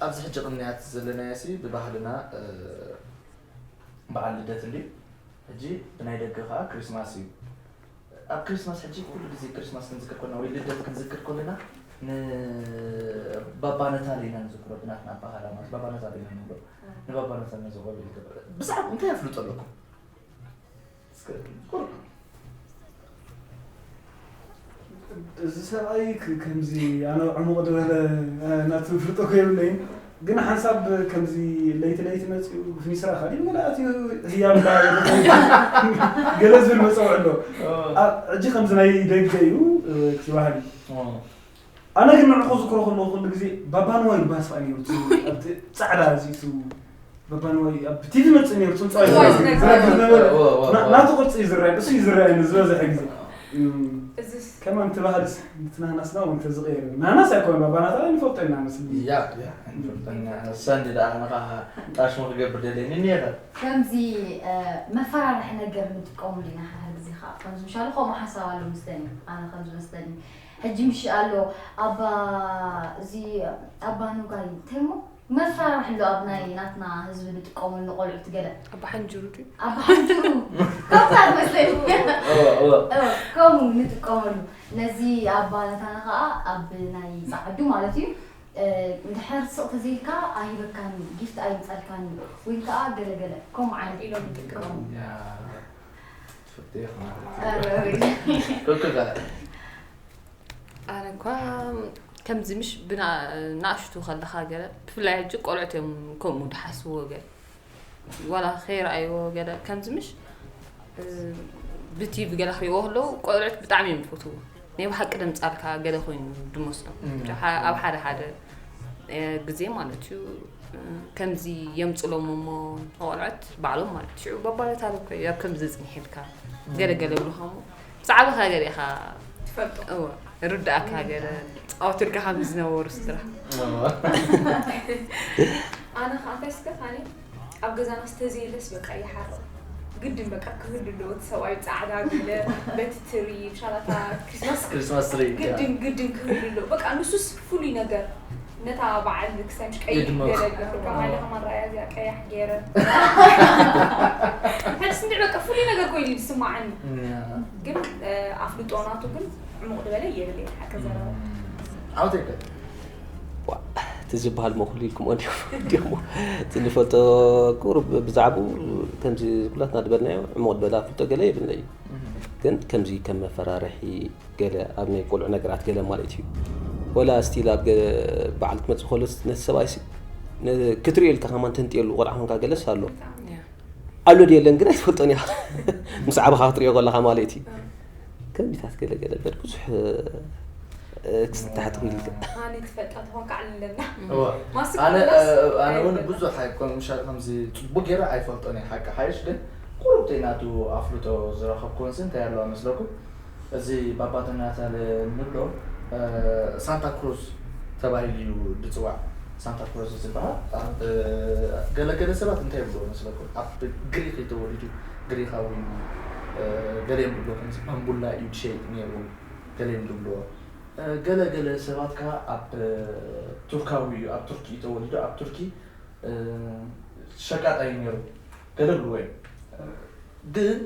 ኣብዚ ሕጂ ቅንያት ዘለናዮ ሲ ብባህልና፣ እ፣ በዓል ልደት እንድዩ። ሕጂ ብናይ ደገ ከኣ ክሪስማስ እዩ። ኣብ ክሪስማስ ሕጂ ኩሉ ግዜ ክሪስማስ ክንዝክር ከለና ወይ ልደት ክንዝክር ከለና ንባባ ነታል ኢና ንዝክሮ፣ ብናትና ኣባሃላ ማለት ባባ ነታል ኢና ንብሎ። ንባባ ነታል ነዚ ቆልዑ ይገብር። ብዛዕባ እንታይ ኣፍልጦ ኣለኩም? እስከ ቁሩብ። እዚ ሰብኣይ ክ- ከምዚ ኣነ ዕሙቕ ዝበለ እ፣ ናቱ ፍልጦ ከየብለይን ግን ሓንሳብ ከምዚ ለይቲ ለይቲ መፅኡ ብፍኒስራ ካሊእ ገለ ኣትዩ ህያብ እንዳ ገለ ዝብል መፀውዒ ኣሎ። ኣብ- ሕጂ ከምዚ ናይ ደገ እዩ እ፣ እቲ ባህሊ። ኣነ ግን ንዕኹ ዝክሮ ከለኹ ኩሉ ግዜ ባባንዋይ ይባስፋ ነይሩ እቲ ኣብቲ ፃዕዳ እዚ እቲ ባባንዋይ ኣብ ቲቪ መፅእ ነይሩ ፅንፅዋይ ፅንፅዋይ ዝነግር ዝነግር ዝነበረ እወ፣ እወ፣ እወ። ና- ናቱ ቅርፂ እዩ ዝረኣየሉ እሱ እዩ ዝረኣየኒ ዝበዝሐ ግዜ እም፣ እዚስ ከማን እቲ ባህልስ እቲ ናህናስ ናው እንተዝቕየር ናህናስ ኣይኮነ ባባናት ኣይንፈልጦ ኢና መስሊ ያ፣ ያ፣ ኣይንፈልጦን ኢና። ሰንዲ ደኣ ኣነ ኸዓ ጣሽሙ ክገብር ደልየኒ እኒሀ። ከምዚ እ፣ መፈራርሒ ነገር ንጥቀመሉ ኢና ሓድሓደ ግዜ ከዓ ከምዚ ምሻሉ ከምኡ ሓሳብ ኣሎ መስለኒ ኣነ ከምዚ መስለኒ ሕጂ ምሽ ኣሎ ኣባ እዚ ኣባ ኑጋይ እንታይ እሞ መፈራርሒ ኣሎ ኣብ ናይ ናትና ህዝቢ ንጥቀመሉ ቆልዑት ገለ ኣባ ሓንጅሩ ድዩ ኣባ ሓንጅሩ ከምታት መስለኒ እወ፣ እወ። እ፣ ከምኡ ንጥቀመሉ ነዚ ኣባ ነታና ከዓ ኣብ ናይ ፃዓዱ ማለት እዩ እ፣ እንድሕር ስቕ ተዘይልካ ኣይህበካን እዩ ጊፍት ኣይምፀልካን እዩ ወይ ከዓ ገለገለ ከምኡ ዓይነት ኢሎም ይጥቀሙ። ያ፣ ትፍትሕ ማለት እዩ። ኧረ፣ ኧረ። ኮኮ ከ? ኣነ እኳ ከምዚ ምሽ ብናእሽቱ ከለኻ ገለ ብፍላይ ሕጂ ቆልዑት እዮም ከምኡ ድሓስብዎ ገለ ዋላ ከይረኣይዎ ገለ ከምዚ ምሽ እ፣ ብቲቪ ገለ ክሪእዎ ከለዉ ቆልዑት ብጣዕሚ እዮም ዝፈትዎ ናይ ብሓቂ ደምፃልካ ገለ ኮይኑ ድመስሎም እም። ጀሓ- ኣብ ሓደ ሓደ እ፣ ግዜ ማለት እዩ እ፣ ከምዚ የምፅሎም እሞ ቆልዑት ባዕሎም ማለት እዩ ሽዑ በባለት ኣለኮ ኣብ ከምዚ ዝፅኒሕልካ ገለ ገለ ብልኻ እሞ ብዛዕባኻ ገለ ኢኻ ትፈልጦ እወ ርዳእካ ገለ ፃወትልካ ከም ዝነበሩ ስድራ ኣነ ከዓ እንታይ ስከት ኣነ ኣብ ገዛና ዝተዘየለስ በቃ ይሓርቕ ግድን በቃ ክህሉ ኣለዎ እቲ ሰብኣይ ፃዕዳ ገለ በቲ ትሪ ብሻላታ ክሪስማስ ክሪስማስ ትሪ ግድን ግድን ክህሉ ኣለዎ በቃ ንሱስ ፍሉይ ነገር ነታ በዓል ክሳይ ምሽ ቀይሕ የድምቕ። ገለ ገርካ ማለ ከማን ረኣያ እዚኣ ቀያሕ ገይረ ሕጂ ስንድዕ በቃ ፍሉይ ነገር ኮይኑ እዩ ዝስማዓኒ ግን ኣፍልጦ ናቱ ግን ዕሙቕ ዝበለ የብለይ ሓቂ ዘረባ ዓውተይከ እቲ ዝበሃል መኹል ኢልኩምኦ እንዲኹም እንዲኹም እቲ ንፈልጦ ቁሩብ ብዛዕባኡ ከምዚ ኩላትና ዝበልናዮ ዕሙቕ ዝበለ ኣፍልጦ ገለ የብልናይ እዩ ግን ከምዚ ከም መፈራርሒ ገለ ኣብ ናይ ቆልዑ ነገራት ገለ ማለት እዩ ወላ ስቲል ኣብ ገ- በዓል ክመፅእ ከሎ ነቲ ሰብኣይ ሲ- ን- ክትሪኦ ኢልካ ከማን ተንጥየሉ ቆልዓ ኮንካ ገለስ ኣሎ ኣሎ ድየለን ግን ኣይትፈልጦን ኢኻ ምስ ዓበኻ ክትሪኦ ከለኻ ማለት እዩ ከምዚታት ገለ ገለ በር ብዙሕ ክስታሕት ኢልካ ኣነ ትፈልጣ ተኾንካ ዓልለና እወ ማስክ ኣነ ክብላስ ኣነ እውን ኣይበልዕን። ብዙሕ ኣይኮን ምሻል ከምዚ ፅቡቅ ገይረ ኣይፈልጦን እየ ሓቂ ሓይሽ ግን ቁሩብተይ ናቱ ኣፍልጦ ዝረኸብኩዎንሲ እንታይ ኣለዋ መስለኩም እዚ ባባ ዶናታል ንብሎ ሳንታ ክሩዝ ተባሂሉ እዩ ዝፅዋዕ ሳንታ ክሩዝ ዝበሃል ኣብ ገለገለ ሰባት እንታይ ይብልዎ መስለኩም ኣብ ግሪክ እዩ ተወሊዱ ግሪካዊ እዩ ገሊኦም ዝብልዎ ከምዚ ባምቡላ እዩ ዝሸይጥ ነይሩ ገሊኦም ዝብልዎ ገለ ገለ ሰባት ከዓ ኣብ ቱርካዊ እዩ ኣብ ቱርኪ እዩ ተወሊዱ ኣብ ቱርኪ ሸቃጣይ ነይሩ ገለ ብልዎ እዩ ግን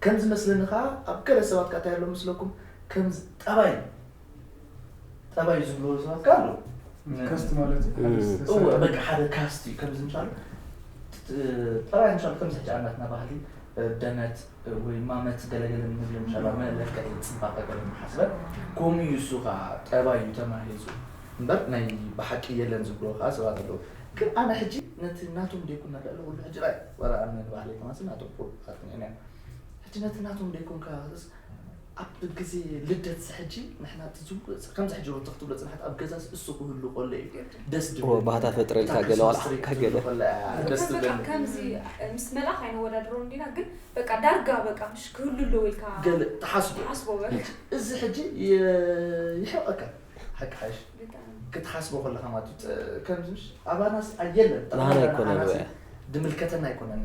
ከም ዝመስለኒ ከዓ ኣብ ገለ ሰባት ከዓ እንታይ ኣሎ ምስለኩም ከም ጠባይ ጠባይ ዝብልዎ ሰባት ከዓ ኣለዉ ከስት ማለት እዩ ሓደ እም። ዝተሰርዐ እወ በቃ ሓደ ካስት እዩ ከም ዝምሳሉ ጠባይ ምሻሉ ከም ዝሕጂ ኣናትና ባህሊ ደመት ወይ ማመት ገለገለ ንብል ምሻሉ መለክዕ ፅባቐ ገለ ሓስበ ከምኡ እዩ እሱ ከዓ ጠባይ እዩ ተማሂፁ እምበር ናይ ብሓቂ የለን ዝብልዎ ከዓ ሰባት ኣለዉ ግን ኣነ ሕጂ ነቲ ናቶም ደይኮን ንርኢ ኣለኹ ሕጂ ራይ ወላ ኣነ ንባህለይ ከማንሲ ናቶም ቁሩብ ኣጥንዕና ሕጂ ነቲ ናቶም ደይኮንካ ስ ኣብ ግዜ ልደትሲ ሕጂ ንሕና እቲ ዝብሉ ከምዚ ሕጂ ሩታ ክትብሎ ፅናሕቲ ኣብ ገዛስ እሱ ክህሉ ከሎ እዩ ደስ እወ ባህታ ፈጥረልካ ገለ ዋላ ክሪስማስ ትሪ ገለ ክትብሎ ከላ እያ ደስ ከም በቃ ትብለኒ ከምዚ ምስ መልኣኽ ኣይንወዳድሮ እንዲና ግን በቃ ዳርጋ በቃ ምሽ ክህሉ ኣለዎ ኢልካ ገለ ተሓስቦ ተሓስቦ በቃ እዚ ሕጂ ይሕቀካ ሓቂ ሓይሽ ብጣዕሚ ክትሓስቦ ከለካ ማለት እዩ ከምዚ ምሽ ኣባናስ ኣየለን ናህና ኣይኮነን ኣናስ ወያ ድምልከተና ኣይኮነን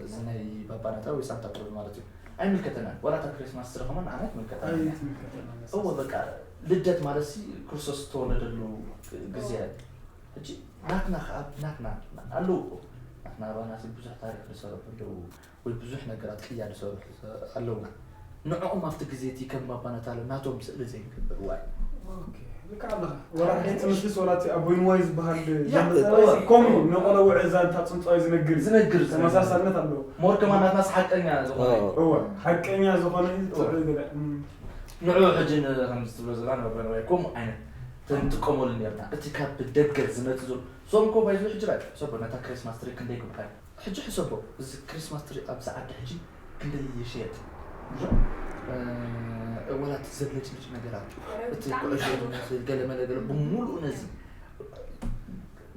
እዚ ናይ ባባናታ ወይ ሳንታ ክሎዝ ማለት እዩ ኣይምልከተናን ወላ እታ ክሪስማስ ትሪ ከማን ንዓና ኣይትምልከተና ኣይትምልከተና እወ በቃ ልደት ማለት ሲ ክርስቶስ ዝተወለደሉ ግዜ እዩ። ሕጂ ናትና ከኣ ናትና ኣለዉ እኮ ናትና ኣባና ሲ ብዙሕ ታሪኽ ዝሰርሑ ኣለዉ ወይ ብዙሕ ነገራት ቅያ ዝሰርሑ ኣለዉና። ንዕኦም ኣብቲ ግዜ እቲ ከም ባባ ነታለ ናቶም ስእሊ ዘይንገብር ዋይ ልካ ኣለኻ ወላ ሕጂ ትምስልስ ወላ እቲ ኣቦይ ንዋይ ዝበሃል ያ፣ ከምኡ ነቆሎ ውዕዛ እንታ ፅንፃዊ ዝነግር ዝነግር ተመሳሳልነት ኣለዎ ሞር ከማን ናትናስ ሓቀኛ ዝኾነ ኦ። እወ ሓቀኛ ዝኾነ እዩ ጥዑይ ገለ እም። ንዑ ሕጂ ን- ከምዚ ትብሎ ዘላ ንረብረን ወይ ከምኡ ዓይነት ተንጥቀመሉ ነርና እቲ ካብ ደገ ዝመፅ ዘሎ ሶም ኮ ባይዞ ሕጂ ራይ ሰቦ ነታ ክሪስማስ ትሪ ክንደይ ግባይ ሕጂ ሕሰቦ እዚ ክሪስማስ ትሪ ኣብዚ ዓዲ ሕጂ ክንደይ ይሽየጥ እዞ ወላት ዘብለጭልጭ ነገራት እቲ ኩዕሾ ዝመስል ገለ መለ ገለ ብምሉኡ ነዚ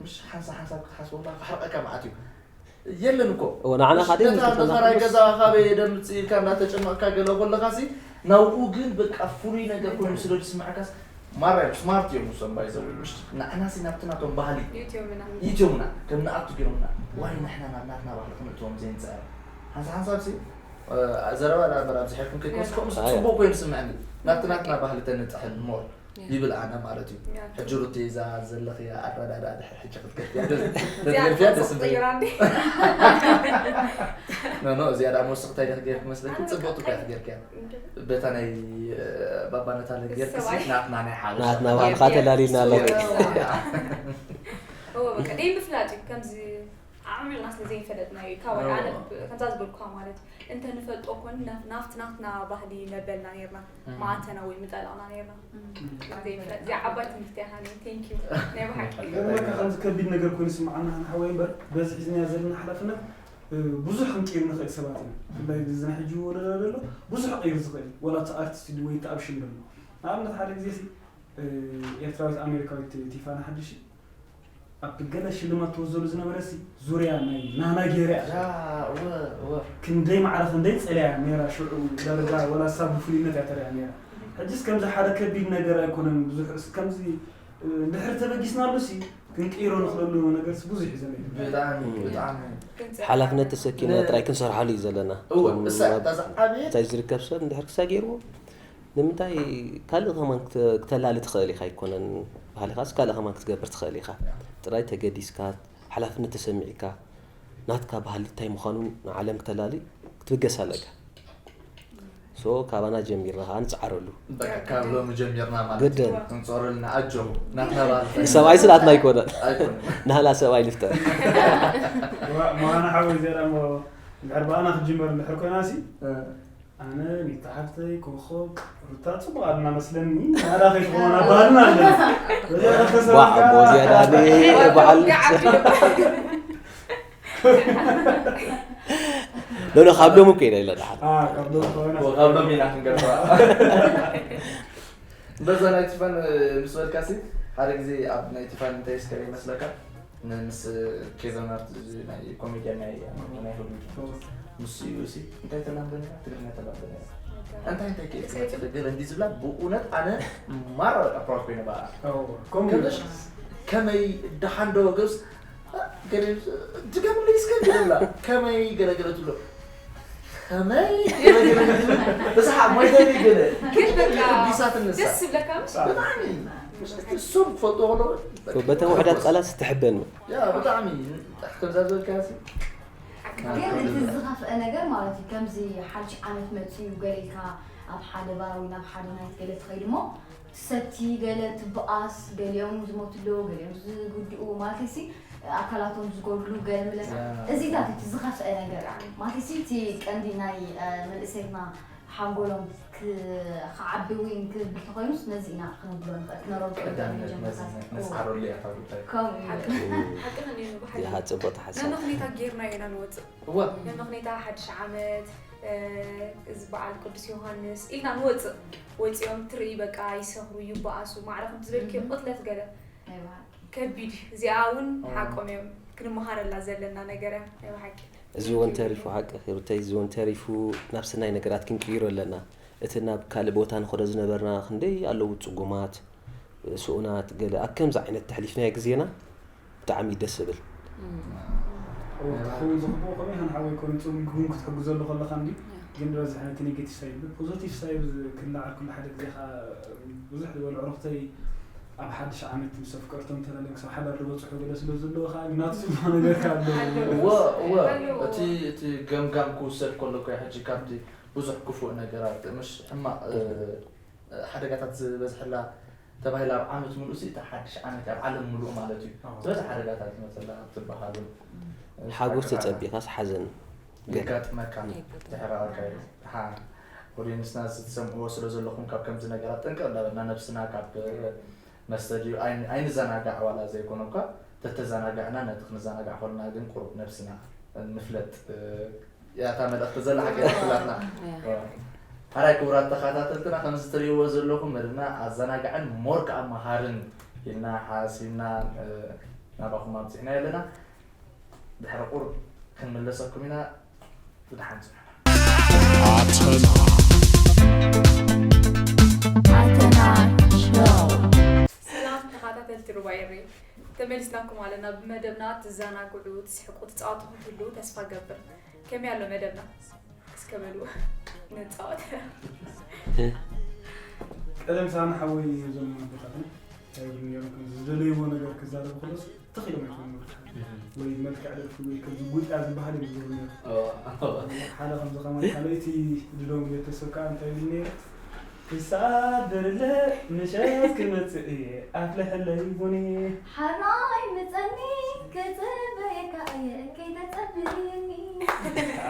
ምሽ ሓንሳ ሓንሳብ ክትሓስቦ ከለካ ክሕርቀካ መዓት እዩ የለን እኮ እወ፣ ንዓና ምሽ ካደይ ነታ ምልክትና ነኸራይ ክነስ- ገዛ ካበይ ደምፅእልካ እናተጨመቕካ ገለ ከለኻሲ ናብኡ ግን በቃ ፍሉይ ነገር ኮይኑ ስለ ዝስምዐካስ ማራ እዮም ስማርት እዮም እሶም ባይዘው ምሽ ንዓናሲ ናብቲ ናቶም ባህሊ ዩትዩብና ኢትዮምና ከም ንኣቱ ገይሮምና ዋይ ንሕና ናብ ናትና ባህሊ ክንእትዎም ዘይንፅዕር ሓንሳ ሓንሳብ ሲ ዘረባ ዳበር ኣብዚ ሕልኩም ከይኮንስ ከምኡ ኣያ። ፅቡቅ ኮይኑ ስምዐኒ ናብቲ ናትና ባህሊ ተንጥሕል ሞር ይብል ኣነ ማለት እዩ ሕጂ ሩቲ እዛ ዘለኽያ ኣረዳዳ ድሕር ሕጂ ክትገርፍያ ደስ- ክትገርፍያ ደስ ዝብል ትቕይራ እንዴ ኖ ኖ እዚኣ ዳ መወስኽታይ ዳ ክትገርፍ መስለኪ ፅቡቅ ትኳ ክትገርፍያ በታ ናይ ባባነታ ለገርክሲ ሰብኣይ። ናትና ናይ ሓበሻ ናትና ባህልካ ተላሊና ኣለና ኦ በቃ ደይ ምፍላጥ እዩ ከምዚ ዓሚቕና ስለ ዘይፈለጥና እዩ ካብ ኣነ ከምዛ ዝበልኩካ ማለት እዩ እንተ ንፈልጦ ኮን ናፍቲ ናትና ባህሊ መበልና ነርና ማዕተና ወይ ምጠላቕና ነርና ዘይፍለጥ እዚኣ ዓባይ ትምህርቲ ያሃኒ ቴንክ ዩ ናይ ብሓቂ ገርመካ ከምዚ ከቢድ ነገር ኮይኑ ስምዓና ንሓወይ እምበር በዚ ሒዝናዮ ዘለና ሓላፍነት ብዙሕ ክንቅይር ንኽእል ሰባት ኢና ብፍላይ እዚ ናይ ሕጂ ወለዶ ዘሎ ብዙሕ ቀይር ዝኽእል ወላ እቲ ኣርቲስት ድዩ ወይ እቲ ኣብ ሽም ዘሎ ንኣብነት ሓደ ግዜ ሲ ኤርትራዊት ኣሜሪካዊት ቲፋና ሓድሽ ኣብ ገለ ሽልማት ትወዘሉ ዝነበረ ሲ ዙርያ ናይ ናና ጌርያ ያ እወ እወ ክንደይ ማዕረ ክንደይ ጸልያ ነራ ሽዑ ዳርጋ ወላ ሳብ ብፍሉይነት እያ ተሪያ ነራ ሕጅስ ከምዚ ሓደ ከቢድ ነገር ኣይኮነን ብዙሕ ርእሲ ከምዚ እንድሕር ተበጊስናሉ ሲ ክንቅይሮ ንኽእለሉ ነገርስ ብዙሕ እዩ ዘሎ ብጣዕሚ ብጣዕሚ ሓላፍነት ተሰኪምና ጥራይ ክንሰርሓሉ እዩ ዘለና እወ እሳ እታ ዝዓበየት እንታይ ዝርከብ ሰብ እንድሕር ክሳ ገይርዎ ንምንታይ ካልእ ከማን ክተ- ክተላሊ ትኽእል ኢኻ ኣይኮነን ባህልኻስ ካልእ ከማን ክትገብር ትኽእል ኢኻ ጥራይ ተገዲስካ ሓላፍነት ተሰሚዕካ ናትካ ባህሊ እንታይ ምዃኑ ንዓለም ክተላሊ ክትብገስ ኣለካ ሶ ካባና ጀሚርና ከዓ ንፅዓረሉ በቃ ካብ ሎሚ ጀሚርና ማለት ግድን ክንፀረልና ኣጆ ናትና ባህሊ ሰብኣይ ስላትና ኣይኮነን ኣይኮነን ናህላ ሰብኣይ ልፍጠር መሃና ሓወይ እዚኣ ሞ እንድሕር ብኣና ክጅመር እንድሕር ኮይና ሲ ኣነ ኒታ ሓፍተይ ኮኾብ ሩታ ፅቡቅ ኣልና መስለኒ ናዳ ከይትኾና ባህልና ኣለና በዚኣ ዋዕ ተሰብካ ሞ ዝያዳ በዓል ሎሎ ካብ ሎም እኮ ኢና ኢለ ድሓር ካብ ሎም ከሆነ ካብ ሎም ኢና ክንገብራ በዛ ናይ ቲፋን ምስ በልካሲ ሓደ ግዜ ኣብ ናይ ቲፋን እንታይ ስከረ ይመስለካ ምስ ኬቨን ሃርት እዚ ናይ ኮሜድያን ናይ ናይ ሆሊውድ ምስ እዩ ሲ እንታይ ተላምደ ነራ ትግርኛ ተላምደ ነራ እንታይ እንታይ ከ ገለ እንዲ ዝብላ ብእውነት ኣነ ማራ በቃ ፕራውድ ኮይነ በኣ ከምሽ ከመይ ደሓን ዶ ገብስ ድገምሉ እስከ ግብላ ከመይ ገለገለ ትብሎ ከመይ ገለገለ ትብል ብስሓ ሞይተ ገለ ግን በቃ ቢሳት ንሳ ደስ ዝብለካ ምሽ ብጣዕሚ እሱ ክፈልጦ ከሎ በተን ውሕዳት ቃላት ስትሕበን ያ ብጣዕሚ ከምዛ ዝበልካ ሲ ግን እቲ ዝኸፍአ ነገር ማለት እዩ ከምዚ ሓድሽ ዓመት መፅኡ ገለ ኢልካ ኣብ ሓደ ባር ወይ ናብ ሓደ ናይት ገለ ትኸይድ እሞ ትሰቲ ገለ ትበኣስ ገሊኦም ዝሞቱ ኣለዉ ገሊኦም ዝጉድኡ ማለት ሲ ኣካላቶም ዝጎድሉ ገለ ምለካ እዚታት እቲ ዝኸፍአ ነገር ማለት ሲ እቲ ቀንዲ ናይ መንእሰይትና ሓንጎሎም ክዓቢ ወይ ክብል ተኾይኑስ ነዚ ኢና ክነብሎ ንኽእል ክነረግጦ ቀዳምነት ነዚ ነፃረሉ እያ ካብ ጉዳይ ከምኡ እዩ ሓቂ ኸኒኑ ብሓቂ ይሃ ፅቡቅ ተሓሳብ ነምኽኒታ ጌርና ኢና ንወፅእ እወ ነምኽኒታ ሓድሽ ዓመት እዚ በዓል ቅዱስ ዮሃንስ ኢልና ንወፅእ ወፂኦም ትርኢ በቃ ይሰኽሩ ይበኣሱ ማዕረ ከምቲ ዝበልክዮ ቅትለት ገለ ናይ በዓል ከቢድ እዩ እዚኣ እውን ሓቆም እዮም ክንመሃረላ ዘለና ነገር እያ ናይ ብሓቂ እዚ እውን ተሪፉ ሓቂ ሩተይ እዚ እውን ተሪፉ ናብ ሰናይ ነገራት ክንቅይሮ ኣለና እቲ ናብ ካልእ ቦታ ንኸዶ ዝነበርና ክንደይ ኣለዉ ፅጉማት ስኡናት ገለ ኣብ ከምዚ ዓይነት ተሕሊፍናዮ ግዜና ብጣዕሚ እዩ ደስ ዝብል ክኸውን ዝኽብኦ ከመይ ከም ሓወይ ኮይኑ ፅጉም ክትሕግዘሉ ከለካ እንዲ ግን ዝበዝሐ ነቲ ኔጌቲቭ ሳይድ ብ ፖዘቲቭ ሳይድ ክንለዓል ኩሉ ሓደ ግዜ ከዓ ብዙሕ ዝበሉ ዕሩኽተይ ኣብ ሓድሽ ዓመት ምስ ኣፍቀርቶም ተላልዮም ክሳብ ሓዳር ዝበፅሑ ገለ ስለ ዘለዉ ከዓ ናቱ ዝብሎ ነገር ከዓ ኣለዎ። እወ እወ እቲ እቲ ገምጋም ክውሰድ ከሎ እኮ ሕጂ ካብቲ ብዙሕ ክፉእ ነገራት ምሽ ሕማቕ ሓደጋታት ዝበዝሐላ ተባሂላ ኣብ ዓመት ምሉእ ሲ እቲ ሓድሽ ዓመት ኣብ ዓለም ምሉእ ማለት እዩ ዝበዝሕ ሓደጋታት ዝመፀላ ትበሃሉ ሓጎስ ተፀቢኻስ ሓዘን የጋጥመካ ድሕሪ ኣርካይ ኦዲየንስና እዚ ትሰምዕዎ ስለ ዘለኹም ካብ ከምዚ ነገራት ጥንቅቕ እንዳበልና ነብስና ካብ መስተ ድዩ ኣይንዘናጋዕ ዋላ ዘይኮነ እኳ ተተዘናጋዕና ነቲ ክንዘናጋዕ ከለና ግን ቁሩብ ነብስና ንፍለጥ ያታ መልእኽቲ ዘላ ሓቂ ትላትና ኣራይ ክቡራት ተኸታተልትና ከምዚ ትርእይዎ ዘለኹም መደብና ኣዘናጋዕን ሞር ከዓ መሃርን ኢልና ሓሲብና ናባኹም ኣብፂሕና ኣለና ድሕሪ ቁሩብ ክንምለሰኩም ኢና ብድሓን ፅኑና ኣተና ኣተና ሾው ሰላም ተኸታተልቲ ሩባ ኤሪ ተመሊስናኩም ኣለና ብመደብና ትዘናግዑ ትስሕቁ ትፃወቱ ክትህልዉ ተስፋ ገብር ከመይ ኣሎ መደብና እስከ በሉ ንፃወት ቀደም ሳሚ ሓወይ ነዞም ኣቦታትና እንታይ ይብሉ ነይሮም ከምዚ ዝደለይዎ ነገር ክዛረቡ ከለስ ትኽ ኢሎም ኣይኮኑ ወይ መልክዕ ደርፊ ወይ ከምዚ ጉጣ ዝበሃል እዮም ዝገብሩ ነይሮም ሓደ ከምዚ ከማን ካልኣይቲ ድሎም ቤተሰብ ከዓ እንታይ ይብሉ ነይሩ ክሳደርለ ምሸት ክመፅእ እየ ኣፍልሐለይ ቡኒ ሓራይ ምፀኒ ክፅበየካ እየ ከይተፀብየኒ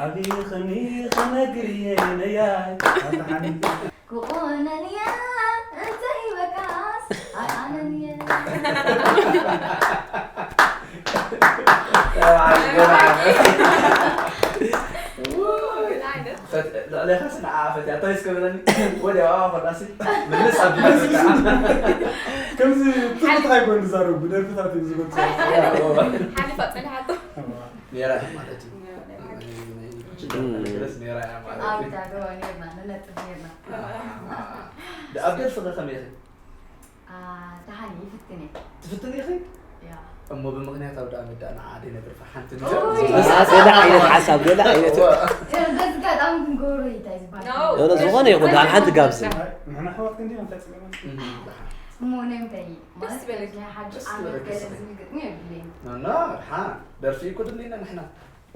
ኣቢኽኒ ክነግር እየ ነያይ ኣተሓኒት ክቑነን እየ እንተይበቃስ ኣይኣነን እየ ልዕሌኻስ ንዓኣ ፈትያ እንታይ እስከ በለኒ ወዲያ ዋዋ ኮላሲ ምልስ ኣቢላ ከምዚ ትዝታ ኣይኮን ዝዛረቡ ብደርፍታት እዮም ዝገልፁ ሓሊፋ ፀኒሓቶ ነይራ እያ ማለት እዩ ግለስ ነይራ እያ ማለት እዩ ኣብታ ዶ ነርና ንነጥፍ ነርና ኣብ ደርፊ ከ ከመይ ኢኺ ደሓን ይፍትን እየ ትፍትን ኢኺ ያ እሞ ብምኽንያት ኣብ ደኣ መዳእ ንዓ ደይ ነድርፋ ሓንቲ ገለ ዓይነት ሓሳብ ገለ ዓይነት በዚ ኣጋጣሚ ክንገብሮ እዩ እንታይ ዝበሃል No. ኖ፣ ኖ፣ ዝኾነ ይኹን ደሓን ሓንቲ ጋብዝ ንሕና ኣሕዋት ክንዲ እንታይ ፀገማን እሞ ናይ ምንታይ እዩ ደስ ዝበለኪ። ናይ ሓድሽ ዓመት ገለ ዝብል ግጥሚ የብለይን ኖ ሓ ደርፊ እኮ ድልይና ንሕና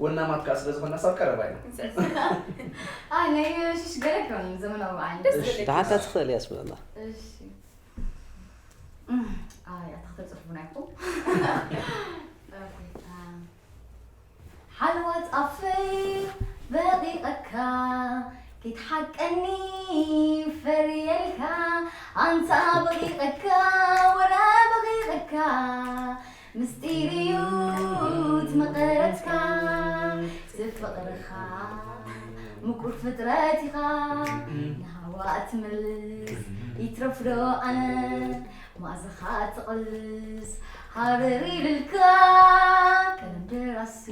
ወናማት ከዓ ስለ ዝኾንና ሳብ ቀረባ ኢና ኣይ ናይ ሽሽ ገለ ክኾን ዘመናዊ ዓይነት ደስ ዝብል ደሓንካ ትኽእል እያ ስምዕና እሺ ኣይ ኣታ ክተፅርፉና ኢኹም ሓልዋ ጣፈይ በቂቐካ ከይትሓቀኒ ፈርየልካ ኣንታ በቂቐካ ወረ በቂቐካ ምስጢር እዩ እቲ መቐረትካ እቲ ፍቕርኻ ምቁር ፍጥረት ኢኻ ንሃዋ እትምልስ ይትረፍዶ ኣነ ማእዝኻ ትቕልስ ሃረር ኢልልካ ቀለም ደራሲ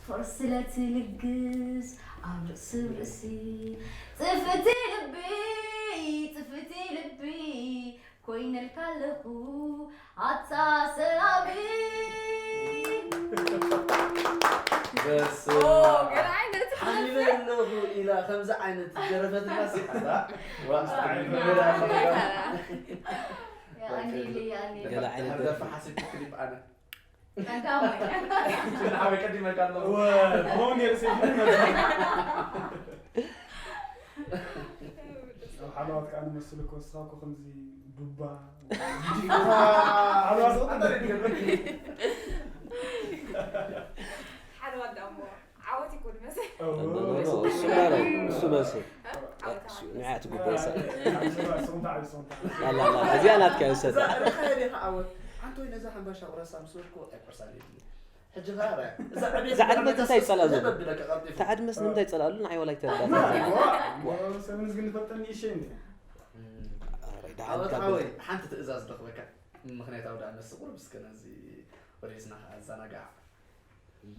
ፍቕሪ ስለ ትልግስ ኣብ ርእሲ ርእሲ ጥፍቲ ልቢ ጥፍቲ ልቢ ኮይነልካ ኣለኹ ኣታ ሰላቢ በስመ ኦ ኣብ ገለ ዓይነት ሓሚመ ኣለኹ ኢላ ከምዚ ዓይነት ዝደረፈትና ስሓታ ኣኒሊ ኣኒሊ ገለ ዓይነት ደርፊ ሓሲብ ክሊፕ ኣነ ቀዳማይ ንዓበይ ቀዲመካ ኣለኹ ብኸውን ነይሩ ሴ ኣብ ሓለዋት ከዓ ንመስል እኮ ንስኻ እኮ ከምዚ ዱባ ሓለዋ ዝቕጥል ሓደ ዋዳ እሞ ዓወት ይኮን መሰል እሱ በለው እሱ በስል ንዓያ ትጉበይ ሳ ሶንታ ዓቢ ሶንታ ኣላላ እዚኣ ናትካ ይውሰዳ ዛዕርኻ ዲኻ ዓወት ሓንቲ ወይ ነዛ ሓምባሻ ቁረሳ ምስ በልኩ ኣይቆርሳን እየ ሕጂ ኸኣ ርኣ እዛ ዕቤት እዛ ዕድመ እንታይ ይጸልኣ ዘሎ? ዘበብለካ ቀልጢፉ እታ ዕድመስ ንምንታይ ይጸልኣሉ ንዓይ ወላ ኣይተረዳእትን ሰብን ዝግን ፈጠኒ ይሸ እንዲ ኣረ ደሓን ዓወት ካብ ሓወይ ሓንቲ ትእዛዝ ደኽበካ ምኽንያታዊ ደኣ ነስ ቁሩብ እስከ ነዚ ወዲስና ከኣ ኣዘናጋዕ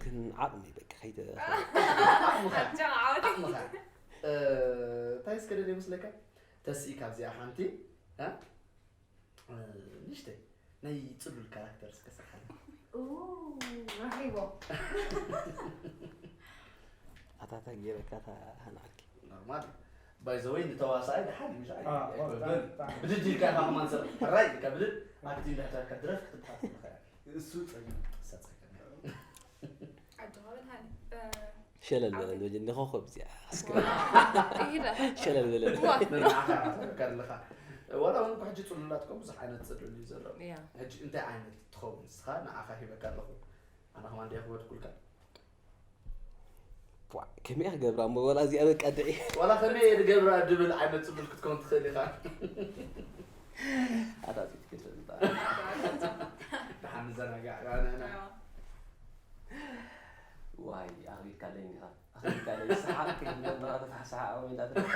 ግን ዓቕሚ በቃ ከይተ ኣጃ ዓወት ዓቕምኻ እ፣ እንታይ እስከ ደልየ መስለካ ተስኢ ካብዚኣ ሓንቲ እ፣ እ፣ ንእሽተይ ናይ ፅሉል ካራክተር እስከ ስርሓልና ኡ፣ ረኺቦ ኣታታ ገይረካ እታ ሃናዕኪ ማለት ባይ ዘ ወይ ንተዋሳኣይ ደሓን እዩ። ኣዎ፣ ኣይኮነን። ብጣዕሚ፣ ብጣዕሚ። ብድድ ኢልካ ኢኻ ከማን ሰብ ሕራይ ኢልካ ብድድ ኣክቲንግ ድሕተካ ድረፍ ክትብሓት ትኽእል። እሱ ጸገም። እሳ ጸገም። ዓዲ ኸበድ ሃኒ ሸለል በለል በጀ እንደ ኮኸብ እዚኣ ኣስክረ ይዳ ሸለል በለል ዋ ንዓኻ ከለኻ ዋላ እውን እኮ ሕጂ ጽሉላት እኮ ብዙሕ ዓይነት ጽሉል እዩ ዘሎ። ያ ሕጂ እንታይ ዓይነት ትኸውን ንስኻ ንዓኻ ሂበካ ኣለኹ። ኣነ ከማን ድያ ክወድኩልካ። ቧ፣ ከመይ ክገብራ እሞ ወላ እዚኣ በቃ ድዒ ዋላ ከመይ እየ ዝገብራ ድብል ዓይነት ጽሉል ክትከውን ትኽእል ኢኻ። ኣታ ጺት ክትፈልጣ። ኣታ ደሓን ንዘናጋዕ ንሕና። ዋይ ኣኽቢድካለይ እንዲኻ ኣኽቢድካለይ ሰሓቕ ከይብለና ተፋሕ ሰሓቕ ወይ እንዳተረፋ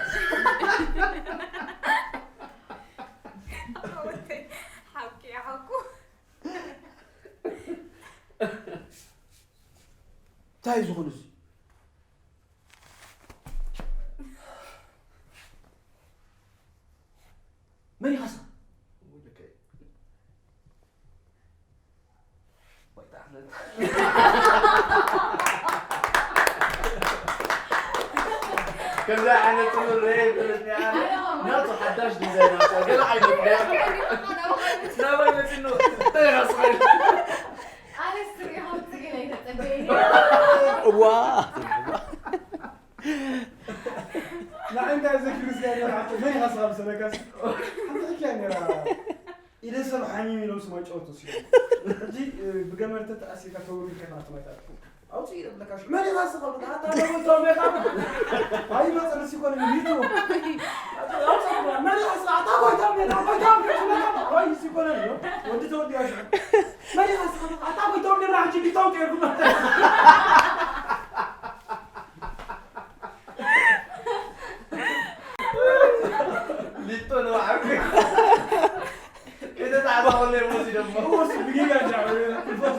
ሓቂ ሓቁ እንታይ እዩ ዝኾነ እዚ? መን ኢኻ ስኻ? ውልቀይ። ወይ ተዓመል ከምዚ ዓይነት ጽሉል ርኤ ይፈልጥ እየ ኣነ። ናቱ ሓዳሽ ዲዛይን ኣምፅኣ። ገለ ዓይነት ርያ። ናባይ መፂኑ። እንታይ ኢኻ ስቕ ኢልካ? ኣነስ ትሪኦ ከምዚ ገለ ኣይተጸበየኒ። እዋ ንዓይ እንታይ ዘክርስ እያ ነይራ? መን ኢኻ ስኻ መሰለካስ? ሓንቲ ሕክያ ነይራ። ኢደ ሰብ ሓሚም ኢሎም ስማ ጨወት ወሲዶም። ሕጂ፣ እ፣ ብገመድ ተተኣሲርካ ተወሪርካ ኢኻ ናብቲ ማይ ትኣቱ። ኣውፅእ ኢለ ብለካ ሽዑ። መን ኢኻ ስኻ? ኣታ ጎይታ ሜኻ። ኣይመፅእንስ ይኮነ ሚቱ። ኣውፅእ፣ መን ኢኻ ስኻ? ኣታ ጎይታ ሜኻ፣ ጎይታ ሜኻ። ኣይስ ይኮነ እዩ። ወዲ ተወዲያ ሽዑ። መን ኢኻ ስኻ? ኣታ ጎይታ ሜኻ፣ ሕጂ ቢታው ቀይርኩም። ሊቶ ነው ዓርኩ። ከይተጣዕሳ ከሎ እዮም ወሲዶሞ። እሱ ብጌጋ እንዳ ትልፈቱ።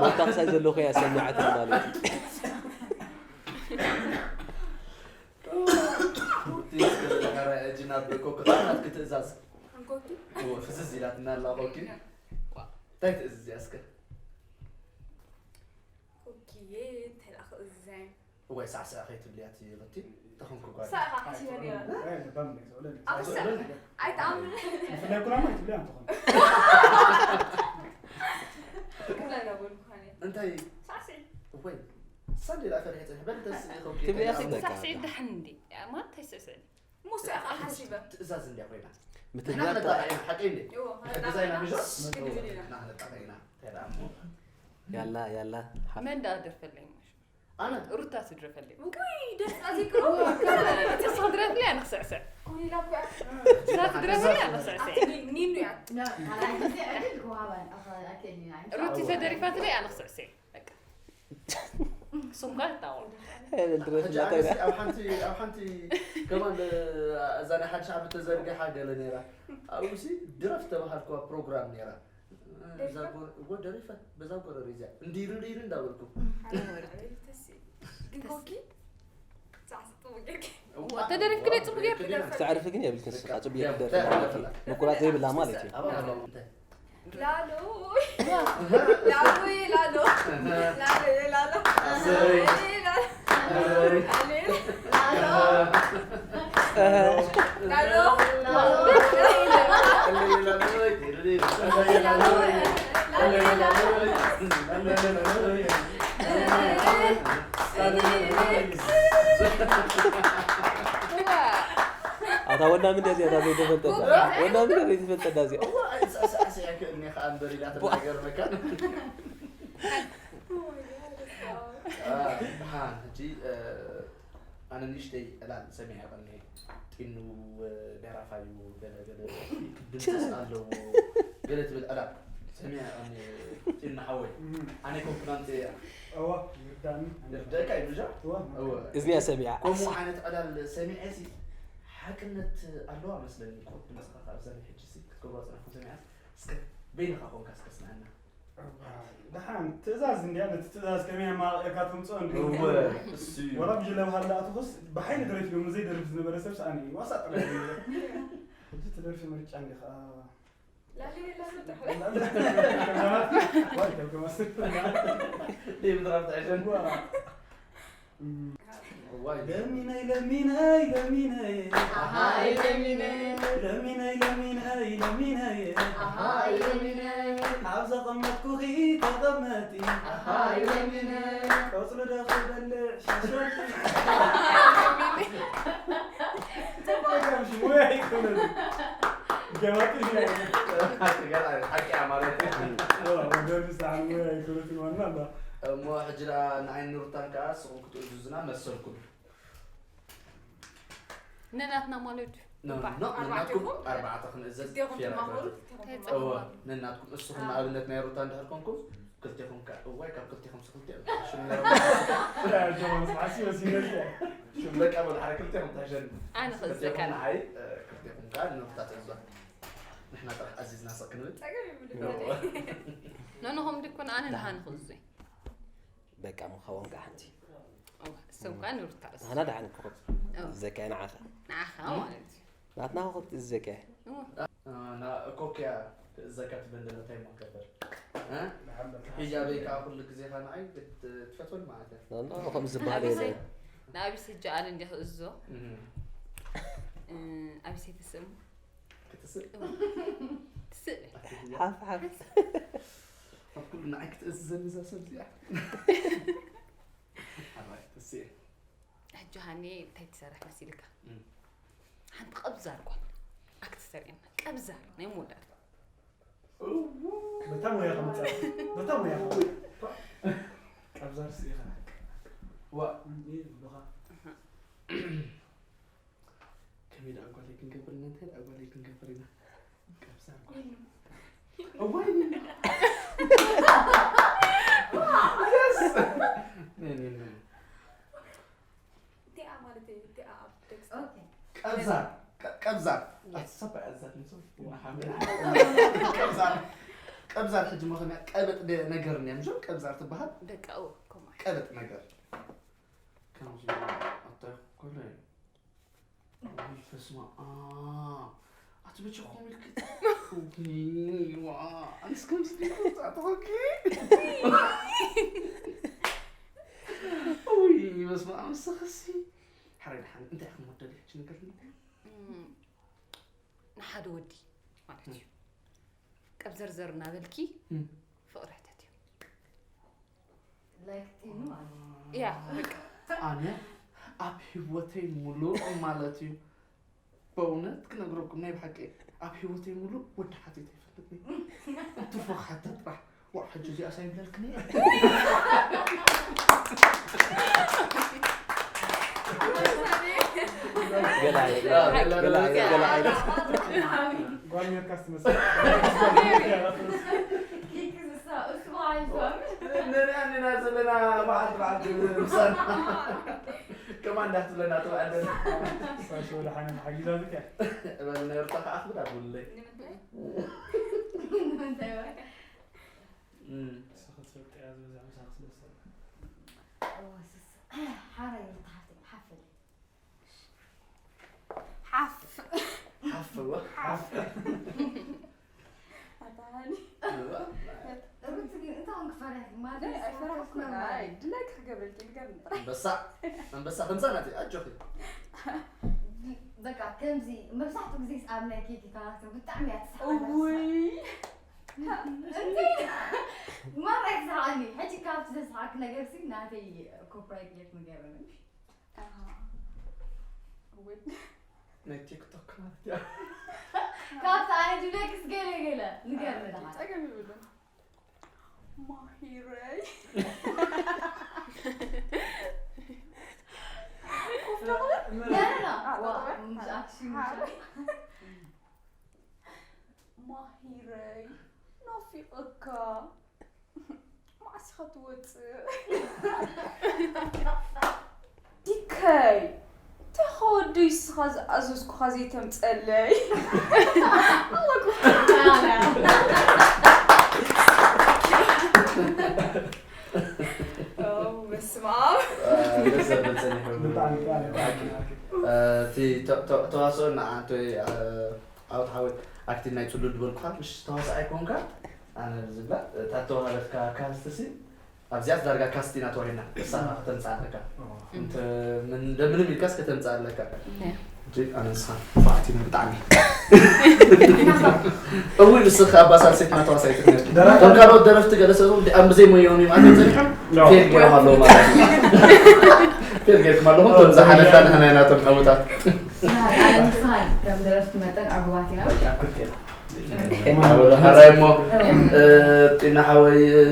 ማታ ክሳይ ዘለኹ እያ ሰሚዓትኒ ማለት እዩ። እቲ እስከ ዝነበረ ሕጂ ናብ ኮኪ ናትኪ ትእዛዝ። ሓንኮኪ እዎ፣ ፍዝዝ ኢላትና ኣላ ኮኪ። እንታይ ትእዝዝ እያ እስከ? ኮኪዬ እንታይ ደኣ ክእዝዘ እዋይ ሳዕሳዕ ከይትብልያ እቲ በቲ ተኾንኩ ጓል። ሳእኻ ሓሲበ ነይረ ኣይ፣ ልባም ነይ፣ ዘውለድ። ኣኽሰ ኣይትኣምን ብፍላይ ኩላማ ይትብልያ እንትኾን። ክብላ ነበርኩ ኳነ እንታይ ሳዕስዒ እዋይ ሳንዴ ደኣ ፈሪሐ ጽንሕ በል ተስ ኮኪ። ትብልያ በቃ። ሳዕስዒ ደሓን እንዴ ማለት እንታይ ስዕስዒ ሙሳ ኢኻ ሓሲበ ትእዛዝ እንዲያ ኮይና። ንሕና ምትግባር ክነጣቕዕ ኢና፣ ሓቀይ እንዴ? እዎ ሕጂ ገዛኢና ምሽ? ግድግድ ኢና ንሕና ክነጣቕዕ ኢና። እንታይ ደኣ እሞ? ያላ ያላ ሓፍ- መን ደኣ ደርፈለይ ሙሽ ኣነ ሩታ ትድረፈለይ ውይ ደስ ኣዚክሮ ትስኽድረፍለይ ኣነ ክስዕስዕ ኮኒላ እኮ እያ። ትስኽድረፍለይ ኣነ ክስዕስዕ ኣቲ ኒኑ እያ። ካልኣይ ግዜ ዕድል ክወሃባ ኣኸ- ኣከል ኢና። ሩቲ ተደሪፋትለይ ኣነ ክስዕስዕ በቃ ስምኳ ትታወቅ ድረፍ ሕጂ እናተይና ኣነስ ኣብ ሓንቲ ኣብ ሓንቲ ከማን እዛ ናይ ሓድሽ ዓመት ተዘርጊሓ ገለ ነይራ። ኣብኡሲ ድረፍ ተባሃልኩዋ ፕሮግራም ነይራ። እዛ ጎ- እወ ደሪፈ በዛ ጎረር እዚኣ እንዲሩ ሪሩ እንዳበልኩ። ግን ኮኪ ጻዕጽ ጥቡቅ ጌርኪ። እዋ፣ ተደሪፍክለይ እዋ፣ ጽቡቅ ጌርኪ ክዲና። ክተዕርፊ ግን የብልክን ስኻ ጽቡቅ ደርፊ ክደርፍ ማለት እዩ። ምቁራጽ ዘይብላ ማለት እዩ። ኣብ ኣለዉ እንታይ? ላሉ ላሉ ላሉ ላሉ ላሉ ኣሰይ። ላሉ ኣሰይ። ላሉ ላሉ ኣታ ወና ምን ደዚያ እዛ ዘይተፈልጠ እዛ? ወና ምን ደዚያ ዘይተፈልጠ እዛ እዚኣ? እዋ፣ ኣይ፣ ሳ- ሳ- ሳ- ያክ እኔ ከኣ እምበር ኢላ ትናገር መካን። ኣሃ፣ ሕጂ፣ እ፣ ኣነ ንእሽተይ ዕላል ሰሚዐ ቀኒ ጢኑ፣ እ፣ ደራፋዩ ገለ ገለ ድምፅስ ኣለዎ ገለ ትብል ዕላል ሰሚዐ ቀኒ ጢኑ ሓወይ። ኣነ ኮንኩናንት እያ። እዋ፣ ይርዳኒ። ይርዳእካ እዩ ምሻ? እዋ። እወ። እዝንያ ሰሚዓ። ከምኡ ዓይነት ዕላል ሰሚዐ ሲ ሓቅነት ኣለዋ መስለኒ። ኮት ድምፅኻ ካብ ዘን ሕጂ ሲ ክትገብሮ ፅናሕኩም ሰሚዐ እስከ በይንኻ ኮንካ እስከ ስምዐና። እዋ፣ ደሓን ትእዛዝ እንድያ፣ ነቲ ትእዛዝ ከመይ ኣማቒእካ ተምፅኦ እንድዩ። እወ፣ እሱ እዩ። ወላ ብጅለ ባህሊ ኣትኹስ ብሓይሊ ደረፊ ዶ ዘይደርፍ ዝነበረ ሰብ ሰኣኒ እዩ። ዋሳ ጥራሕ እዩ። ሕጂ ትደርፊ ምርጫ እንዲ ኸዓ ላሌ ላሌ ጥራሕ ዋይ ከም ከማስ ይብድራብ ትሕሸን ዋይ ለሚነይ ለሚነይ ለሚነይ ኣሃይ ለሚነይ ለሚነይ ለሚነይ ለሚነይ ኣሃይ ለሚነይ ኣብ ዘቐመጥኩኺ ተቐመጢ ኣሃይ ለሚነይ ቆፅሉ ዶ ክበልዕ ሸሸቲ ሽሙ ኣይኮነን ገባቲ ሓቂ ማለት እዩ ወገዱ ሰዓል ሙያ ኣይኮነትን ዋና ኣላ እሞ ሕጂ ደኣ ንዓይን ሩታን ከዓ ንስኹም ክትእዝዙና መሰልኩም ነናትና ማለት እዩ። ኖ- ባዕ- ኖ- ኣርባዕተ ነናትኩም ኢኹም? ኣርባዕተ ክንእዘዝ ክልቴኹም ፌር ትማሃሩ ኣይኮነትን። ክልቴኹም ተይ- ትማሃሩ። እወ ነናትኩም እስኹም ንኣብነት ናይ ሩታ እንድሕር ኮንኩም ክልቴኹም ከ እዋይ ካብ ክልቴኹም ስኽልቴ ሽም ናይ ሩታ ሓሲ ወሲነልካ ሽም በቃ በሉ ሓደ ክልቴኹም ትሕሸኒ ኣነ ክልቴኹም ክዝከር ንዓይ እ፣ ክልቴኹም ከ ንሩታ ትእዝዋ ንሕና ጥራሕ ኣዚዝና ስቕ ክንብል ጸገም ይብሉ እወ። ነንኹም ድኩን ኣነ ንሃን ክእዙ በቃ ምኸውን ከዓ ሓንቲ እሶም ከዓ ንሩታ እሱ ንሕና ደሓን ክኹት ዘካይ ንዓኻ ንዓኻ ማለት እዩ ናትና ክኹት እዘካይ እወ። እ፣ ና ኮክያ እዘካ ትበል ዘለታ ይማከበር እ? ሒጃበይ ከዓ ኩሉ ግዜ ኻ ንዓይ ክትፈትወኒ ማለት እያ ኖ ከም ዝበሃል ናቢሰይ የለን ናቢስ ሕጂ ኣነ እንዲ ክእዞ እህ። እ፣ ኣቢሰይ ትስእም ክትስእ ትስእ ሓፍ ሓፍ ኣብ ኩሉ ንዓይ ክትእዝዘኒ እዛ ሰብ እዚኣ ኣባይ ትስእ ሕጂ ሃኒ እንታይ ትሰርሕ መሲልካ እም። ሓንቲ ቀብዛር ጓል ኣክት ተርእየና ቀብዛር ናይ መወዳእታ በታ ሞያ ከምፃ በታ ሞያ ቀብዛር ስኢኻ ዋ ብኻ ከመይ ደኣ ጓለይ ክንገብር ኢና እንታይ ደኣ ጓለይ ክንገብር ኢና ቀብዛር ጓል እዋይ ኒና Yes! ኒና እቲኣ ማለት እዩ እቲኣ ኣብ ደቂ ቀብዛር ቀ- ቀብዛር ኣትሰባ ያዛት ንሱ ቀብዛር ቀብዛር ሕጂ መኸንያ ቀበጥ ደ- ነገር እንያ ምሽ ቀብዛር ትበሃል ደቂ እወ ከምኡ ቀበጥ ነገር ከምዚ ኣታይ ኮለ ወይ በስመ ኣብ ኣቲ ብቻ ኮሚልክ ዋ ኣንስ ከምዚ ዲኩ ኣትኾኪ ወይ በስመ ኣብ ንስኽሲ ሓረይ ድሓን እንታይ ክመደል ሕጂ ነገር እም፣ ንሓደ ወዲ ማለት እዩ ቀብዘርዘር እናበልኪ እም። ፍቕሪ ሕተት እዩ ላይክ ጢኑ ማለት እዩ። ያ በቃ ኣነ ኣብ ህይወተይ ሙሉእ ማለት እዩ በእውነት ክነግረኩም ናይ ብሓቂ ኣብ ህይወተይ ሙሉእ ወዲ ሓቲት ኣይፈልጥን ትርፎ ክሓተ ጥራሕ ዋ ሕጂ እዚኣ ሳይብለልክኒ ገለ ዓይነት ገለ ዓይነት ገለ ዓይነት ጓል ሜርካስ ትመስል ኪክ ዝሳ እሱ በዓል ይዞም ንሪኣ ንና ዘለና መዓልቲ መዓልቲ ምሳና ከማን እንዳትብለና ትውዕል ሳሽ ወደ ሓነ ሓጊዛ ዝከ እበል ነርታ ከዓ ክብዳ ብለይ ንምንታይ ንምንታይ ወ ሰኸት ሰብቀያ ዝበዛ ምሳ ክስለሰል ሓራይ ተሓፍተ ሓፍል ሓፍ ሓፍዋ ኣታሃኒ ሩቲ ግን እንታይ ኾንክ ፈሪሕኪ ማለት ኣይፈራሕኩን ኣይ ድላይ ክገብረልኪ ንገርኒ ጥራሕ ኣንበሳ ኣንበሳ ከምዛ ናት ኣጆኺ በቃ ከምዚ መብዛሕትኡ ግዜ ኣብ ናይ ኬክ ካራክተር ብጣዕሚ እያ ትስሓቅ እውይ ማራ ይትስሓቀኒ ሕጂ ካብቲ ዘስሓቅ ነገር ሲ ናተይ ኮፒራይት ጌርክ ንገረኒ እውይ ናይ ቲክቶክ ማለት እያ ካብቲ ኣነ ድብለክስ ገለ ገለ ንገርኒ ደሓን ጸገም ይብሉን ማሂረይ لا لا لا مش اكشن ማሂረይ ናፊቐካ መዓስ ኢኻ ትወፅእ ዲከይ እንታይ ከወደይ ስኻ ዝኣዘዝኩኻ ዘይተምፀለይ በስመ ኣብ ደስ ዘብል ጸኒሑ ብጣዕሚ ብጣዕሚ እቲ ተ- ተ- ተዋስኦ ንዓንተ ዓወት ሓወይ ኣክቲንግ ናይ ጽሉል ዝበልኩኻ፣ ምሽ ተዋሳኣይ ኮንካ፣ ኣነ ዝብላ፣ እታ ተዋሃበትካ ካስትሲ ኣብዚኣስ ዳርጋ ካስቲና ተዋሂና፣ እሳ ከተምጽእ ኣለካ። እንተ ምን እንደምንም ኢልካስ ከተምጽእ ኣለካ። እጂ ኣነ ንስኻ ንፋዕቲ ብጣዕሚ። እዊ ንስኻ ኣባሳልሰይትና ተዋሳይት ነሽ። ከም ካልኦት ደረፍቲ ገለ ሰብ ኣም ብዘይ ሞያኦም እዮም ኣትዮም ጸኒሖም። ፌል ገይሮም ኣለዉ ማለት እዩ። ፌል ገይርኩም ኣለኹም፣ እቶም ዝሓለፍና ንሕና ኢና እቶም ዕዉታት። ንሳ ከም ደረፍቲ መጠን ዕጉባት ኢና። ሓራይ እሞ፣ እ፣ ጢና ሓወይ፣ እ፣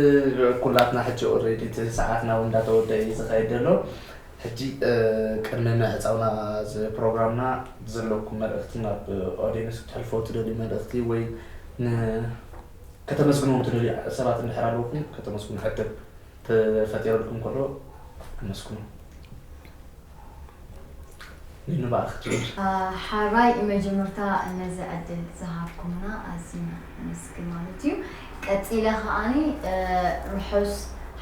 ኩላትና ሕጂ ኦልሬዲ እቲ ሰዓትና እውን እንዳተወደአ እዩ ዝኸይድ ዘሎ። ሕጂ፣ እ፣ ቅድሚ ምዕጻውና እዚ ፕሮግራምና ዘለኩም መልእኽቲ ናብ ኦዲየንስ ክትሕልፎ ትደልዩ መልእኽቲ ወይ ን-፣ ከተመስግኖም ትደልዩ ሰባት እንድሕር ኣለውኩም ከተመስግኑ ዕድል ተፈጢረልኩም ከሎ ኣመስግኑ። ንባእኽ ትብል። ሓራይ መጀመርታ ነዚ ዕድል ዝሃብኩምና ኣዝና ነመስግን ማለት እዩ። ቀጺለ ከኣኒ፣ እ፣ ርሑስ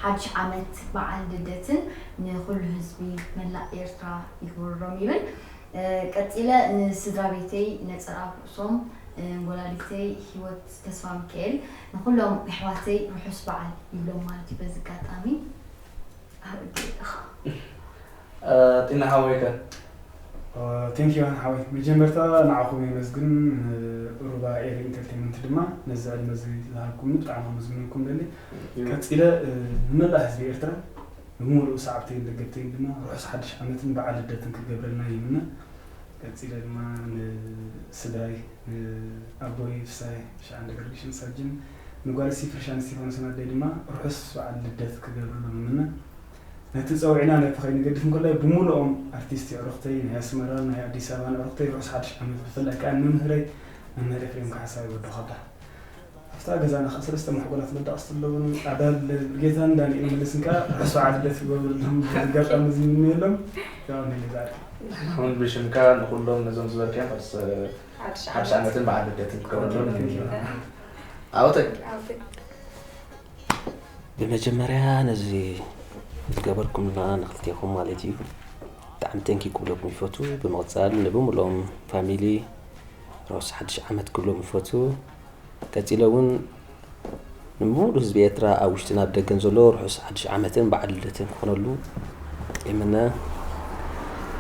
ሓድሽ ዓመት በዓል ልደትን ንኹሉ ህዝቢ መላእ ኤርትራ ይግበሮም ይብል። እ፣ ቀጺለ ንስድራ ቤተይ ነጸር ኣብ ርእሶም፣ እ፣ ንወላዲተይ ሂወት ተስፋ ሚካኤል፣ ንኹሎም ኣሕዋተይ ርሑስ በዓል ይብሎም ማለት እዩ። በዚ ኣጋጣሚ ኣብ እግሪ ኣለኹ። እ፣ ጢና ሓወይ ከ? እ፣ ቴንክ ዩ፣ ዮሃን ሓወይ። መጀመርታ ንዓኹም የመስግን፣ ንሩባ ኤሪ ኢንተርቴይንመንት ድማ ነዚ ዕድመ እዚ ዝሃብኩምኒ ብጣዕሚ ከመስግነኩም ደሊ። ዩ። ቀጺለ፣ እ፣ ንመላእ ህዝቢ ኤርትራ፣ ንምሉእ ሰዓብተይን ደገፍተይን ድማ ርሑስ ሓድሽ ዓመትን በዓል ልደትን ክገብረልና ይምነ። ቀጺለ ድማ ንስድራይ፣ ንኣቦይ ፍሳይ ሻዕን ደገርግሽን ሳጅን፣ ንጓል ሲፍርሻን ስቲፋኖስን ኣደይ ድማ ርሑስ በዓል ልደት ክገብርሎም እምነ። ነቲ ጸውዒና ነቲ ከይንገድፍ እንከላይ ብምሉኦም ኣርቲስት የዕሩኽተይ፣ ናይ ኣስመራን ናይ ኣዲስ ኣበባን ኣዕሩኽተይ ርሑስ ሓድሽ ዓመት፣ ብፍላይ ከኣ ንመምህረይ መምህር ኤፍሬም ካሕሳይ ወዲ ኸባ። ኣብታ ገዛና ከኣ ሰለስተ መሕጎላት መዳቕስቲ ኣለውን። ኣዳል ብርጌታን ዳንኤል መለስን ከኣ ርሑስ በዓል ልደት ይገብሩሎም። በዚ ኣጋጣሚ እዚ ንምነየሎም። ያው ነዚ ዛዕባ። ኣሁን ብሽምካ ንኹሎም ነዞም ዝበልካዮም ርሑስ ሓድሽ ሓድሽ ዓመት። ዓመትን በዓል ልደትን ክገብሩሎም። ዓወተይ። ዓወተይ። ብመጀመርያ ነዚ ዝገበርኩምና ንክልቴኹም ማለት እዩ ብጣዕሚ ቴንኪ ክብለኩም ይፈቱ። ብምቕጻል ንብምሎም ፋሚሊ ርሑስ ሓድሽ ዓመት ክብሎም ይፈቱ። ቀጺለ እውን ንምሉእ ህዝቢ ኤርትራ ኣብ ውሽጥን ኣብ ደገን ዘሎ ርሑስ ሓድሽ ዓመትን በዓል ልደትን ክኾነሉ ይምነ።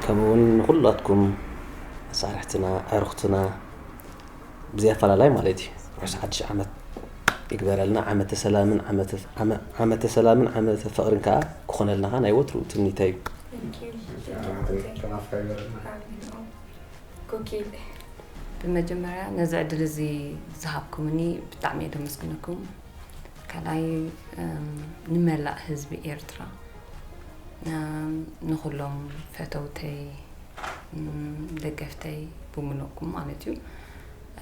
ከምኡ እውን ንኹላትኩም መሳርሕትና፣ ኣዕሩኽትና ብዘይ ኣፈላላይ ማለት እዩ ርሑስ ሓድሽ ዓመት ይግበረልና። ዓመተ ሰላምን ዓመተ፣ ዓመ-፣ ዓመተ ሰላምን ዓመተ ፍቕርን ከኣ ክኾነልና ከኣ ናይ ወትሩ ትምኒተይ እዩ። Thank you. Thank you. Thank you. Thank you. ኣሜን። ኮኪ። ብመጀመርያ ነዚ ዕድል እዚ ዝሃብኩምኒ ብጣዕሚ እየ ደመስግነኩም። ካልኣይ፣ እም፣ ንመላእ ህዝቢ ኤርትራ፣ እም፣ ንኹሎም ፈተውተይ፣ እም፣ ደገፍተይ ብምሉእኩም ማለት እዩ።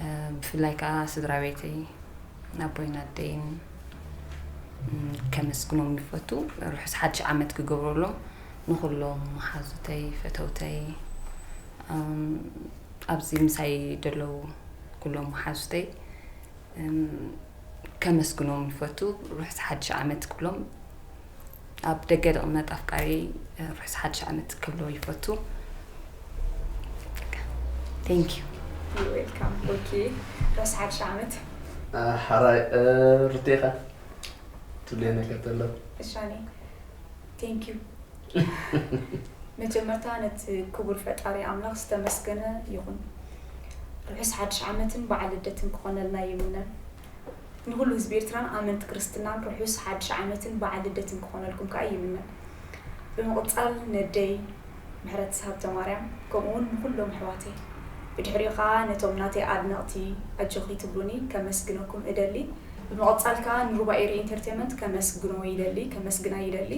እ፣ ብፍላይ ከዓ ስድራ ቤተይ፣ ኣቦይን ኣደይን፣ እም፣ ከመስግኖም ይፈቱ። ርሑስ ሓድሽ ዓመት ክገብረሎም ንኹሎም መሓዙተይ፣ ፈተውተይ፣ እም፣ ኣብዚ ምሳይ ዘለዉ ኩሎም መሓዙተይ፣ እም፣ ከመስግኖም ይፈቱ። ርሑስ ሓድሽ ዓመት ክብሎም፣ ኣብ ደገ ዝቕመጥ ኣፍቃሪ ርሑስ ሓድሽ ዓመት ክብሎ ይፈቱ። Thank you. You're welcome. ኦኬ፣ ርሑስ ሓድሽ ዓመት። እ፣ ሓራይ፣ እ፣ ርቴኻ ትብልዮ ነገር ተሎ? እሻኒ፣ thank you። መጀመርታ ነቲ ክቡር ፈጣሪ ኣምላኽ ዝተመስገነ ይኹን። ርሑስ ሓድሽ ዓመትን በዓል ልደትን ክኾነልና ይምነ። ንኹሉ ህዝቢ ኤርትራን ኣመንቲ ክርስትናን ርሑስ ሓድሽ ዓመትን በዓል ልደትን ክኾነልኩም ከኣ ይምነ። ብምቕጻል ነደይ ምሕረት ሃብተማርያም፣ ከምኡውን ንኹሎም ኣሕዋተይ፣ ብድሕሪኡ ከኣ ነቶም ናተይ ኣድነቕቲ ኣጆኺ ትብሉኒ ከመስግነኩም እደሊ። ብምቕጻል ከኣ ንሩባ ኤሪ ኢንተርቴይንመንት ከመስግኖ ይደሊ፣ ከመስግና ይደሊ።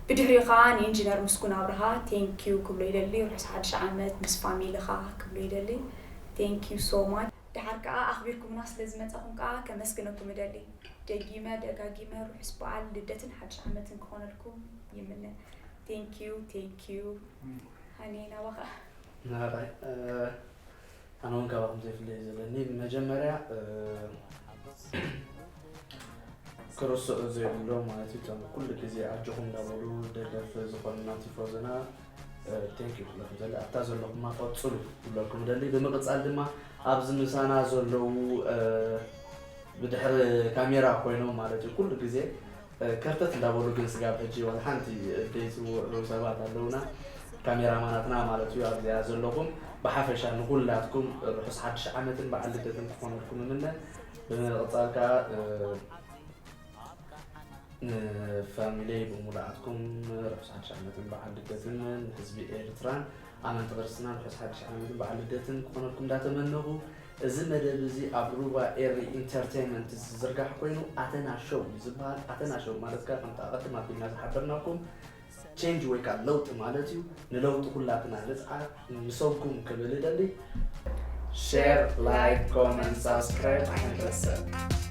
ብድሕሪኡ ከኣ ንኢንጂነር ምስጉን ኣብርሃ thank you ክብሎ ይደሊ። ርሑስ ሓድሽ ዓመት ምስ ፋሚልኻ ክብሎ ይደሊ። Thank you so much። ደሓር ከኣ ኣኽቢርኩምና ስለ ዝመጻኹም ከኣ ከመስግነኩም እደሊ። ደጊመ ደጋጊመ ርሑስ በዓል ልደትን ሓድሽ ዓመትን ክኾነልኩም ይምነ። Thank you, thank you። ሃኒ፣ ናባኻ። ናባይ፣ እ፣ ኣነ እውን ካባኹም ዘይፍለይ ዘለኒ፣ መጀመርያ፣ እ፣ ክርስኦ ዘይብሎ ማለት እዩ፣ እቶም ኩሉ ግዜ ኣጆኹም እንዳበሉ ደገፍ ዝኾኑና ቲፎዞና፣ Thank you ኩለኩም ዘለ ኣብታ ዘለኹማ ቀጽሉ ክብለኩም ደሊ። ብምቕጻል ድማ ኣብዚ ምሳና ዘለዉ ብድሕሪ ካሜራ ኮይኖም ማለት እዩ ኩሉ ግዜ ከርተት እንዳበሉ ግን ስጋብ ሕጂ ዋላ ሓንቲ ደይፅውዑ ሰባት ኣለውና። ካሜራማናትና ማለት እዩ ኣብዚኣ ዘለኹም። ብሓፈሻ ንኩላትኩም ርሑስ ሓድሽ ዓመትን በዓል ልደትን ክኾነልኩም እምነ። ብምቕጻል ከዓ ንፋሚሊ ብምሉኣትኩም ርሑስ ሓድሽ ዓመትን በዓል ልደትን ንህዝቢ ኤርትራን ኣመንቲ ክርስትናን ርሑስ ሓድሽ ዓመትን በዓል ልደትን ክኾነልኩም እንዳተመነኹ፣ እዚ መደብ እዚ ኣብ ሩባ ኤሪ ኢንተርቴይንመንት ዝዝርጋሕ ኮይኑ ኣተና ሾው እዩ ዝበሃል። ኣተና ሾው ማለት ከዓ ከምቲ ኣቐድም ኣቢልና ዝሓበርናኩም ቼንጅ ወይ ከዓ ለውጢ ማለት እዩ። ንለውጢ ኩላትና ንፅዓር ምሰኩም ክብል እደሊ። ሼር፣ ላይክ፣ ኮመንት፣ ሳብስክራይብ ኣይንረስዕ።